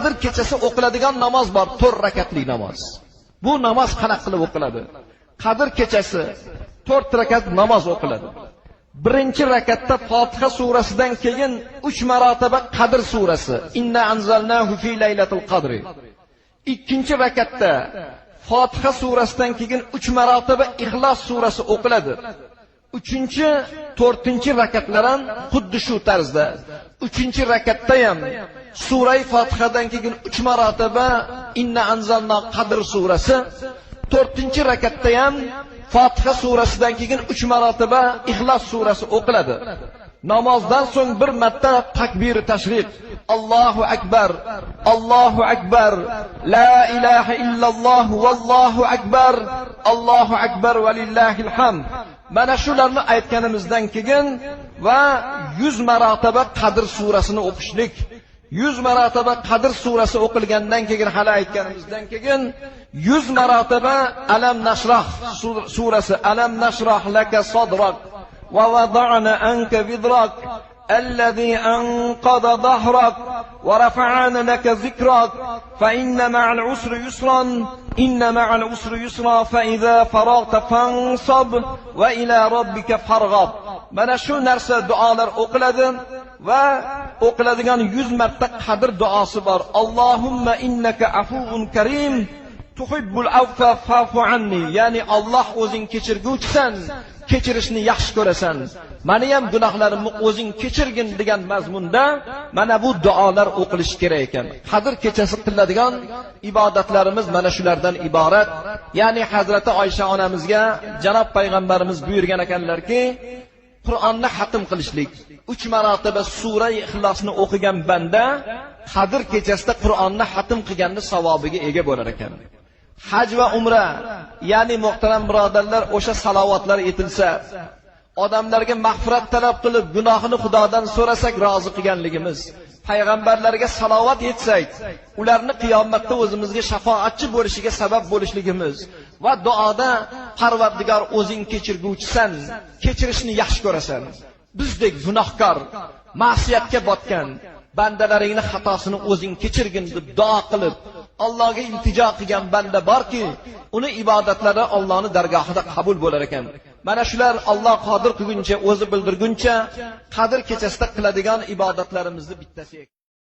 Qadr kechasi o'qiladigan namoz bor, 4 rakatli namoz. Bu namoz qanaqa qilib o'qiladi? Qadr kechasi 4 rakat namoz o'qiladi. Birinchi rakatda Fotiha surasidan keyin 3 marotaba Qadr surasi. Inna anzalnahu fi laylatil qadri. Ikkinchi rakatda Fotiha surasidan keyin 3 marotaba Ixlos surasi o'qiladi. Uchinchi, to'rtinchi rakatlar ham xuddi shu tarzda. Uchinchi rakatda ham surai Fotihadan keyin 3 marotaba Inna anzalna Qadr surasi, to'rtinchi rakatda ham Fotiha surasidan keyin 3 marotaba Ixlos surasi o'qiladi. Namozdan so'ng bir marta takbir tashriq. Allohu akbar, Allohu akbar, la ilaha illalloh vallohu akbar, Allohu akbar va lillahil hamd. Mana shularni aytganimizdan keyin va 100 marotaba Qadr surasini o'qishlik. 100 marotaba Qadr surasi o'qilgandan keyin, hali aytganimizdan keyin 100 marotaba Alam nashrah surasi, Alam nashrah laka sadrak va vada'na anka vidrak الذي أنقض ظهرك ورفعنا لك ذكرك فإن مع العسر يسرا إن مع العسر يسرا فإذا فرغت فانصب وإلى ربك فارغب. Mana shu narsa duolar o'qiladi va o'qiladigan 100 marta Qadr duosi bor. Allohumma innaka afuvun karim tuhibbul afva fa'fu anni. Ya'ni Alloh o'zing kechirguvchisan, kechirishni yaxshi ko'rasan. Meni ham gunohlarimni o'zing kechirgin degan mazmunda mana bu duolar o'qilishi kerak ekan. Qadr kechasi qiladigan ibodatlarimiz mana shulardan iborat. Ya'ni Hazrati Oysha onamizga janob payg'ambarimiz buyurgan ekanlarki, Qur'onni xatm qilishlik, 3 marotaba sura Ixlosni o'qigan banda Qadr kechasida Qur'onni xatm qilganning savobiga ega bo'lar ekan. Haj va umra, ya'ni muhtaram birodarlar, o'sha salovatlar etilsa, odamlarga mag'firat talab qilib, gunohini Xudodan so'rasak rozi qilganligimiz, payg'ambarlarga salovat etsak, ularni qiyomatda o'zimizga shafoatchi bo'lishiga sabab bo'lishligimiz va duoda Parvardigor o'zing kechirguvchisan, kechirishni yaxshi ko'rasan. Bizdek gunohkor, ma'siyatga botgan bandalaringni xatosini o'zing kechirgin deb duo qilib, Allohga iltijo qilgan banda borki, uni ibodatlari Allohning dargohida qabul bo'lar ekan. Mana shular Alloh qodir qilguncha, o'zi bildirguncha Qadr kechasida qiladigan ibodatlarimizni bittasi.